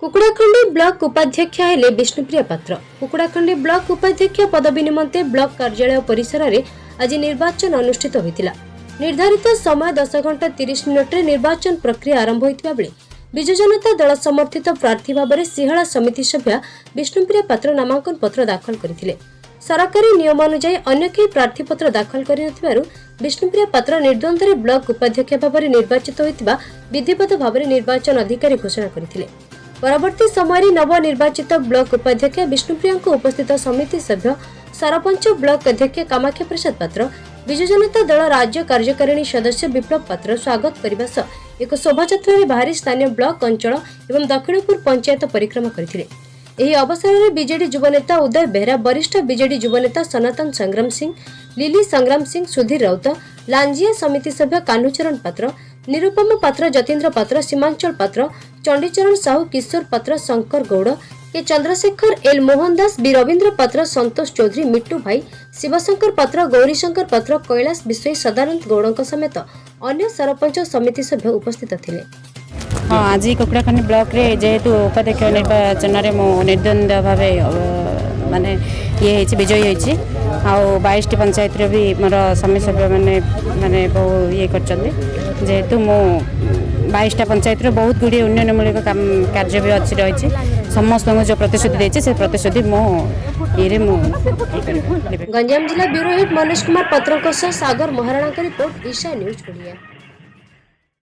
Kukudakhandi block ଉପାଧ୍ୟକ୍ଷା ହେଲେ ବିଷ୍ଣୁପ୍ରିୟା ପାତ୍ର। Kukudakhandi block ଉପାଧ୍ୟକ୍ଷ ପଦବୀ ନିମନ୍ତେ ବ୍ଲକ କାର୍ଯ୍ୟାଳୟ ପରିସରରେ ଆଜି ନିର୍ବାଚନ ଅନୁଷ୍ଠିତ ହୋଇଥିଲା। ନିର୍ଦ୍ଧାରିତ ସମୟ 10 ଘଣ୍ଟା 30 ମିନିଟ୍ରେ ନିର୍ବାଚନ ପ୍ରକ୍ରିୟା ଆରମ୍ଭ ହୋଇଥିବା ବେଳେ ବିଜୁ ଜନତା ଦଳ ସମର୍ଥିତ ପ୍ରାର୍ଥୀ ଭାବରେ ସିହାଳା ସମିତି ସଭ୍ୟା ବିଷ୍ଣୁପ୍ରିୟା ପାତ୍ର ନାମାଙ୍କନ ପତ୍ର ଦାଖଲ କରିଥିଲେ। ସରକାରୀ ନିୟମ ଅନୁଯାୟୀ ଅନ୍ୟ କେହି ପ୍ରାର୍ଥୀପତ୍ର ଦାଖଲ କରିନଥିବାରୁ ବିଷ୍ଣୁପ୍ରିୟା ପାତ୍ର ନିର୍ଦ୍ୱନ୍ଦ୍ୱରେ ବ୍ଲକ ଉପାଧ୍ୟକ୍ଷ ଭାବରେ ନିର୍ବାଚିତ ହୋଇଥିବା ବିଧିବଦ୍ଧ ଭାବରେ ନିର୍ବାଚନ ଅଧିକାରୀ ଘୋଷଣା କରିଥିଲେ। ପରବର୍ତ୍ତୀ ସମୟରେ ନବନିର୍ବାଚିତ ବ୍ଲକ ଉପାଧ୍ୟକ୍ଷ ବିଷ୍ଣୁପ୍ରିୟାଙ୍କୁ ଉପସ୍ଥିତ ସମିତି ସଭ୍ୟ, ସରପଞ୍ଚ, ବ୍ଲକ ଅଧ୍ୟକ୍ଷ କାମାକ୍ଷା ପ୍ରସାଦ ପାତ୍ର, ବିଜୁ ଜନତା ଦଳ ରାଜ୍ୟ କାର୍ଯ୍ୟକାରିଣୀ ସଦସ୍ୟ ବିପ୍ଳବ ପାତ୍ର ସ୍ୱାଗତ କରିବା ସହ ଏକ ଶୋଭାଯାତ୍ରାରେ ବାହାରି ସ୍ଥାନୀୟ ବ୍ଲକ ଅଞ୍ଚଳ ଏବଂ ଦକ୍ଷିଣପୁର ପଞ୍ଚାୟତ ପରିକ୍ରମା କରିଥିଲେ। ଏହି ଅବସରରେ ବିଜେଡି ଯୁବନେତା ଉଦୟ ବେହେରା, ବରିଷ୍ଠ ବିଜେଡି ଯୁବନେତା ସନାତନ ସଂଗ୍ରାମ ସିଂ, ଲିଲି ସଂଗ୍ରାମ ସିଂ, ସୁଧୀର ରାଉତ, ଲାଞ୍ଜିଆ ସମିତି ସଭ୍ୟ କାହ୍ନୁଚରଣ ପାତ୍ର, ନିରୁପମ ପାତ୍ର, ଯତୀନ୍ଦ୍ର ପାତ୍ର, ସୀମାଞ୍ଚଳ ପାତ୍ର, ଚଣ୍ଡୀଚରଣ ସାହୁ, କିଶୋର ପାତ୍ର, ଶଙ୍କର ଗୌଡ଼, କେ ଚନ୍ଦ୍ରଶେଖର, ଏଲ୍ ମୋହନ ଦାସ, ବି ରବୀନ୍ଦ୍ର ପାତ୍ର, ସନ୍ତୋଷ ଚୌଧୁରୀ, ମିଟୁ ଭାଇ, ଶିବଶଙ୍କର ପାତ୍ର, ଗୌରୀଶଙ୍କର ପାତ୍ର, କୈଳାସ ବିଷୋୟୀ, ସଦାନନ୍ଦ ଗୌଡ଼ଙ୍କ ସମେତ ଅନ୍ୟ ସରପଞ୍ଚ, ସମିତି ସଭ୍ୟ ଉପସ୍ଥିତ ଥିଲେ। ହଁ, ଆଜି କୁକୁଡ଼ାଖଣ୍ଡି ବ୍ଲକରେ ଯେହେତୁ ଉପାଧ୍ୟକ୍ଷ ନିର୍ବାଚନରେ ମୁଁ ନିର୍ଦ୍ୱନ୍ଦ୍ୱ ଭାବେ ମାନେ ଇଏ ହେଇଛି, ବିଜୟୀ ହେଇଛି। ଆଉ 22ଟି ପଞ୍ଚାୟତରେ ବି ମୋର ସମିତି ସଭ୍ୟମାନେ ମାନେ ବହୁ ଇଏ କରିଛନ୍ତି। ଯେହେତୁ ମୁଁ 22ଟା ପଞ୍ଚାୟତରେ ବହୁତ ଗୁଡ଼ିଏ ଉନ୍ନୟନମୂଳକ କାମ କାର୍ଯ୍ୟ ବି ଅଛି, ରହିଛି, ସମସ୍ତଙ୍କୁ ଯେଉଁ ପ୍ରତିଶ୍ରୁତି ଦେଇଛି, ସେ ପ୍ରତିଶ୍ରୁତି ମୁଁ ଇଏରେ ମୁଁ ଇଏ କରିବି। ଗଞ୍ଜାମ ଜିଲ୍ଲା ବ୍ୟୁରୋ ହେଡ୍ ମନୋଜ କୁମାର ପାତ୍ରଙ୍କ ସହ ସାଗର ମହାରଣାଙ୍କ ରିପୋର୍ଟ, ଇଶା ନ୍ୟୁଜ୍ ଓଡ଼ିଆ।